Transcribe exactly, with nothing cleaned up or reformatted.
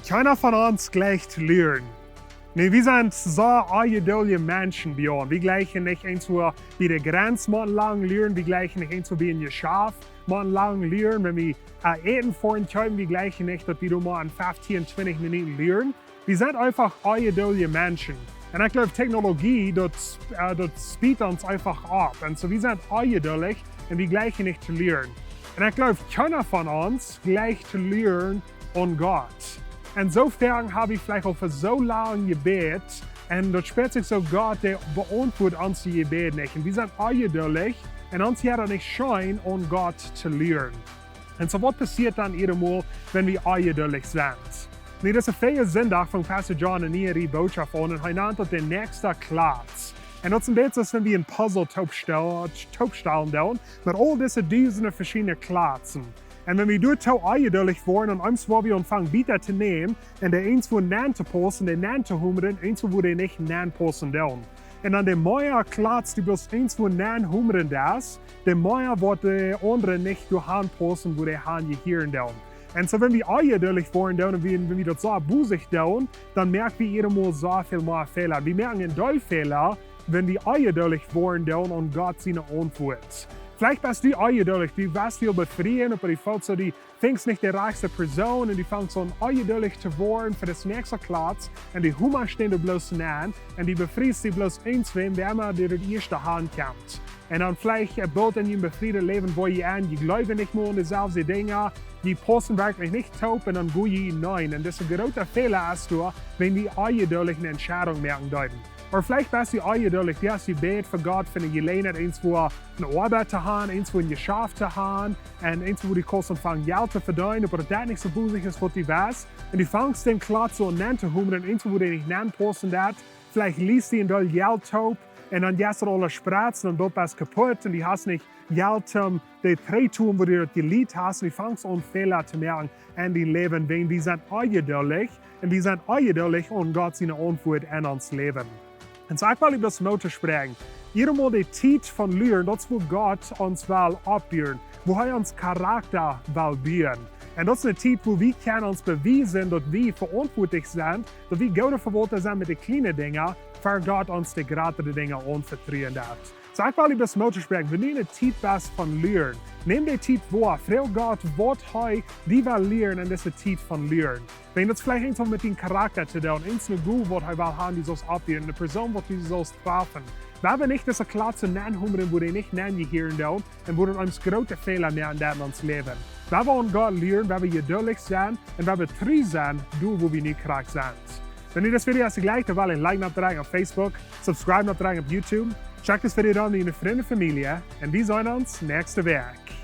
Kjeena von ons jleicht to lieren. Nu, wie sent soo onjeduldje Menschen, bie ons. Wie jleichen nich eent, wua wie de Grenz motten lang lieren. Wie jleichen nich eent, wua wie een Jeschaft motten lang lieren. Wan wie, äh, Äten fa ons kjeepen, wie jleichen nich, daut wie doa mau en feftieen, twintich Minuten lieren. Wie sent eefach onjeduldje Menschen. Un ekj jleew, Technologie, daut, äh, daut speedt ons eefach opp. Un soo, wie sent onjeduldich un wie jleichen nich to lieren. Un ekj jleew, kjeena von ons jleicht to lieren aun Gott. Un soo foaken hab wie veleicht aul fa soo lang jebät, un daut spieet sikj soo, Gott, dee beauntwuat onse Jebäd nich. Un wie sent onjeduldich, un ons jeit daut nich scheen, aun Gott to lieren. Un soo, waut passieet dan jiedatmol, wan wie onjeduldich sent? Nu, dise Fäajesindach funk Pastor John eene niee Botschaft aun, un hee nant daut de näakjste Klatz. Un daut es een bät soo aus wan wie een Puzzle toopstel-, toopstalen doonen, met aul dise dusende veschiedne Klatzen. Un wan wie doa too onjeduldich woaren un ons, wua wie aunfangen bieta to nämen, un dee eent wua nenn to paussen, dee nenn to humren, eent wua dee nich nenn paussen doonen. Un dan de mea Klatz, dee bloos eent wua nenn humren deit, de mea woat de aundre nich doa han paussen, wua dee han jehieren doonen. Un soo, wan wie onjeduldich woaren doonen, un wie, wan wie daut soo bosich doonen, dan moak wie jiedatmol soo väl mea Fäla. Wie moaken een Deel Fäla, wan wie onjeduldich woaren doonen aun Gott siene Auntwuat. Veleicht best du onjeduldich, du west die befrieen, oba du feelst soo, du finjst nich de rajchte Persoon, un du fangst aun onjeduldich to woaren fa de näakjste Klatz, un du humrst dee doa bloos nenn, un du befriest die bloos eent, wäm, wäm doa daut ieeschte han kjemt. Un dan veleicht, äh, boolt en dien befriedet Läwen, wua jie aun, jie jleewen nich mea aun deeselwje Dinja, jie paussen werkjlich nich toop, un dan go jie nenn. Un daut es een groota Fäla, aus du, wan wie onjeduldich eene Entscheidunk moaken deeden. Oba veleicht best du onjeduldich, du hast jebät fa Gott fa eene Jeläajenheit, eent wua eene Oabeit to han, eent wua een Jeschaft to han, un eent wua du kaust aunfangen Jelt to vedeenen, oba daut nich soo bosich es, waut du west. Un du fangst dän Klatz aun nenn to humren, eent wua dee nich nenn paussen deit, veleicht liest du een Deel Jelt toop, un dan jeist du aule Spretz, un daut es kaput, un du hast nich Jelt, om dee trigj to doonen, wua du daut jelieent hast, un du fangst aun Fäla to moaken en dien Läwen, wan wie sent onjeduldich, un wie sent onjeduldich aun Gott siene Auntwuat en ons Läwen. Un soo, ekj well die bloos Moot toospräakjen. Jiedatmol de Tiet von lieren, daut es wua Gott ons well oppbuen, wua hee ons Charakta well buen. Un daut es eene Tiet, wua wie kjennen ons bewiesen, daut wie veauntwuatlich sent, daut wie goode Vewaulta sent met de kjliene Dinja, ea Gott ons de jratre Dinja aunvetruen deit. Soo, ekj well die bloos Moot toospräakjen, wan du en eene Tiet best von lieren, nem de Tiet woa, froag Gott, waut hee die well lieren en dise Tiet von lieren. Wan daut veleicht eent haft met dien Charakta to doonen, eent een Goal, waut hee well han, du saust oppbuen, eene Persoon, waut du saust trafen. Wie haben nich dise Klatz nenn humren, wua dee nich nenn jehieren doonen, un wua daut ons groote Fäla moaken deit en ons Läwen. Wie haben aun Gott lieren, wie haben jeduldich sennen, un wie haben tru sennen, doa wua wie nu krakjt sent. Wan die daut Video jlikjst, dan well die een Like oppdrekjen opp Facebook, subscribe oppdrekjen opp YouTube, check daut Video dan met diene Frind un Famielje, un wie seenen ons näakjste Wäakj.